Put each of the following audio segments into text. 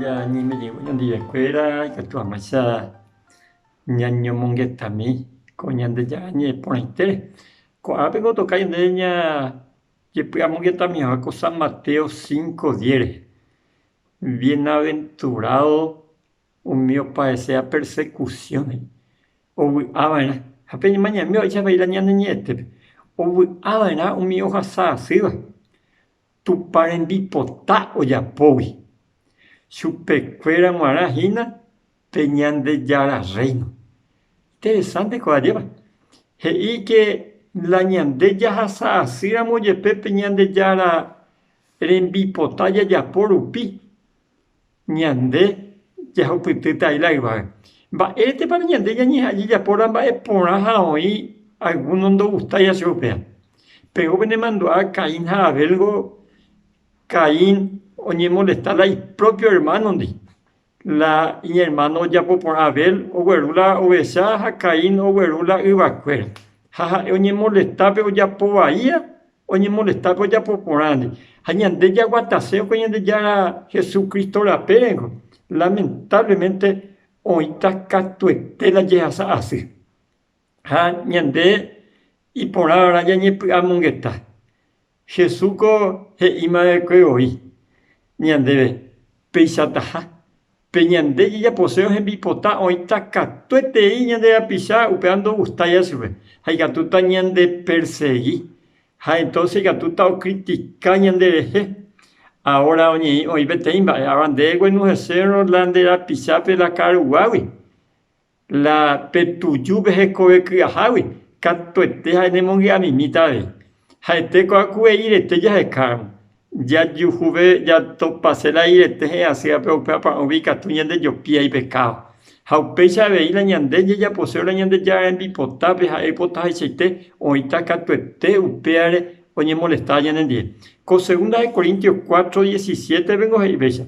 Ñañeime jey oñondivekuéra ikatu hag̃uáicha ñañomongetami ko Ñandejára ñe'ẽ porãitére. Ko'ápe ko toka ñande ñajepy'amongetami hag̃ua ko San Mateo 5:10 rehe. Bienaventurado umi opadecéva persecución he'i, ovy'a va'erã. Ha pe ñemañami ohecha avei la ñane ñe'ẽtépe, ovy'a va'erã umi ohasa asýva. Tupã rembipota ojapógui. Chupekuéra g̃uarã hína pe Ñandejára Rréino. Interesánte ko ajépa. He'i ke la ñande jahasa asýramo jepe pe Ñandejára rembipota jajapo rupi, Ñande jahupytýta ai la yvága. Mba'éretepa ñande ñañeha'ã jajapo la mba'e porã ha oĩ algúno ndogustáiva chupe upéva? Péro penemandu'a Caín ha Abélgo, Caín oñemolesta la iprópio ermánondi. La iñermáno ojapo porã Abel ogueru la ovecha ha Caín ogueru la yvakuéra. Ha ha'e oñemolesta pe ojapo vaíva Oñemolesta pe ojapo porãndi. Ha ñande jaguatase ko Ñandejára Jesucristo rapérengo, lamentablemente oĩta katuete la jehasa asy. Ha ñande iporãva'erã ñañepy'amongeta. Jesús ko he'imava'ekue voi ñandéve peichataha Pe ñande jajaposéva hembipota oĩta katuetei ñande rapicha upéva ndogustáiva chupe ha ikatúta ñandepersegi ha entónse ikatúta okritika ñanderehe. Áora oñeĩ oĩ peteĩ mba'e, ára nde eguenohesérõ la nde rapichápe la karuguágui, La pe tuju pe hekove ky'ahágui, katuete ha'e nemongy'amimíta avei. Ha'ete ko akue irete jahekáramo, jajuhuve jatopase la irete he'ẽasývape upe apa'ũgui ikatu ñandejopia ipekádo. Ha upéicha avei la ñande jajaposéva la Ñandejára rembipotápe ha'e oipotahaichaite oĩta katuete upévare oñemolestáva ñanendive. Ko segunda de Corintios 4:17 pengo he'i péicha,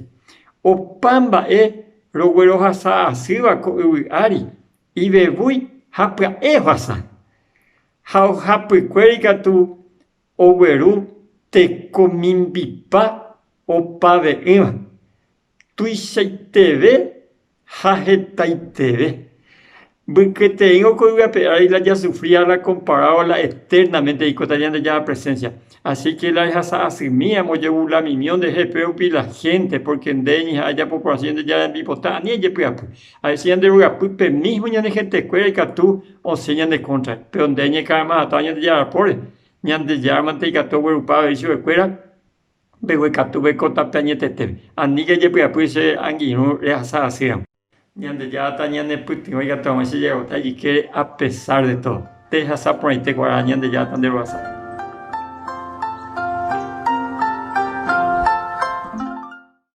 Opa mba'e Roguerohasa asýva ko yvy ári, ivevúi ha pya'e ohasa. Ha ohapykuéri katu ogueru teko mimbipa opave'ỹva, tuichaiteve ha hetaiteve. Mbykyeteíngo ko yvy ape ári la jasufría la comparado la eternamente aikóta Ñandejára presencia. Así que la ehasa asymi amojegulamimi ondehe pérupi la gente porque nde ñeha'ã ejapo porãse Ñandejára rembipota ani ejepy'apy. A veces ñande rogapýpe mismo ñane gentekuéra ikatu osẽ ñane kóntrape, péro nde eñekarama hatã Ñandejára póre, Ñandejára mante ikatu oguerupa avei chupekuéra mbeguekatúpe ko tape añetetépe. Aníke ejepy'apy che angirũ rehasa asýramo. Ñandejára tañanepytyvõ ikatu hag̃ua che jagota ijykére a pesar de todo. Tehasa porãite ko ára Ñandejára tanderovasa.